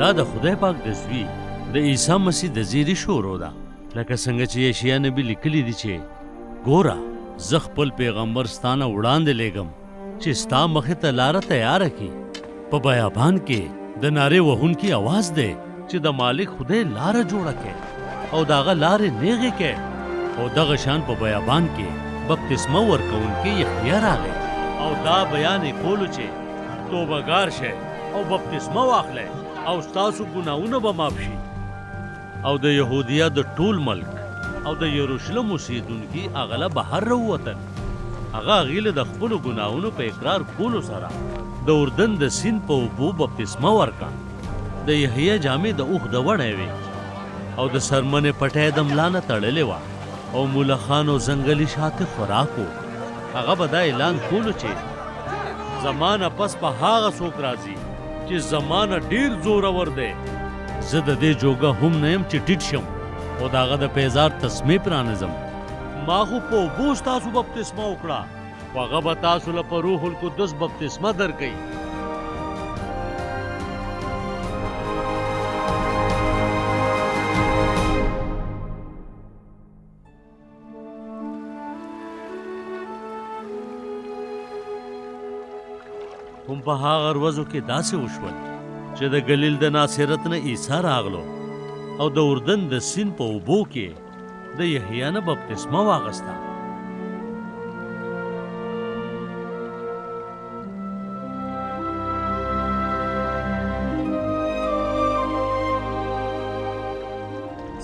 دا د خدای پاک د زوی د عیسی مسیح د زیري شروع ده، لکه څنګه چې یشعیا نبي لیکلي دي چې، ګوره، زه خپل پیغمبر ستا نه وړاندې لېږم چې ستا مخې ته لاره تیاره کړي. په بیابان کې د نارې وهونکي اواز دی چې د مالک خدای لاره جوړه کړئ او د هغه لارې نېغې کړئ. او دغه شان په بیابان کې بپتسمه ورکوونکی یحیی راغی او دا بیان یې کولو چې توبه ګار شئ او بپتسمه واخلئ او ستاسو ګناهونه به معاف شي. او د یهودیه د ټول ملک او د یروشلم اوسېدونکي هغه له بهر راووتل. هغه هغوی له د خپلو ګناهونو په اقرار کولو سره د اردن د سیند په اوبو بپتسمه ورکړه. د یحیی جامې د اوښ د وڼی وې او د څرمنې پټۍ د ملا نه تړلې وه او مولخان او ځنګلي شات یې خوراک و. هغه به دا اعلان کولو چې، زما نه پس به هغه څوک راځي چې زما نه ډېر زورور دی. زه د دې جوګه هم نه یم چې ټیټ شم او د هغه د پیزار تسمې پرانیزم. ما خو په اوبو ستاسو بپتسمه وکړه، خو هغه به تاسو له په روح القدس بپتسمه درکوي. هم په هغه ورځو کې داسې وشول چې د ګلیل د ناصرت نه عیسی راغلو او د اردن د سیند په اوبو کې د یحیی نه بپتسمه واغسته.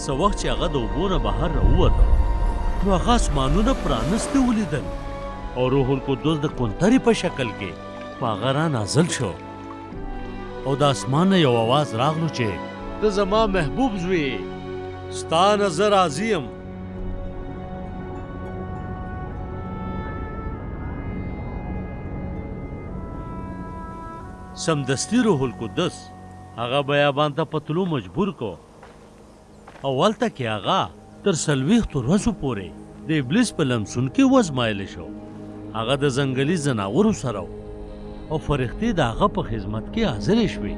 څه وخت چې هغه د اوبو نه بهر راووته نو هغه اسمانونه پرانستي ولیدل او روح القدس د کونترې په شکل کې په هغه را نازل شو او د اسمان نه یو اواز راغلو چې ته زما محبوب زوی یې، ستا نه زه راضي یم. سمدستي روح القدس هغه بیابان ته په تلو مجبور کړ. او هلته کې هغه تر څلوېښتو ورځو پورې د ابلیس په لمسون کې وازمایل شو. هغه د ځنګلي ځناورو سره و او فرښتې د هغه په خدمت کې حاضرې شوې.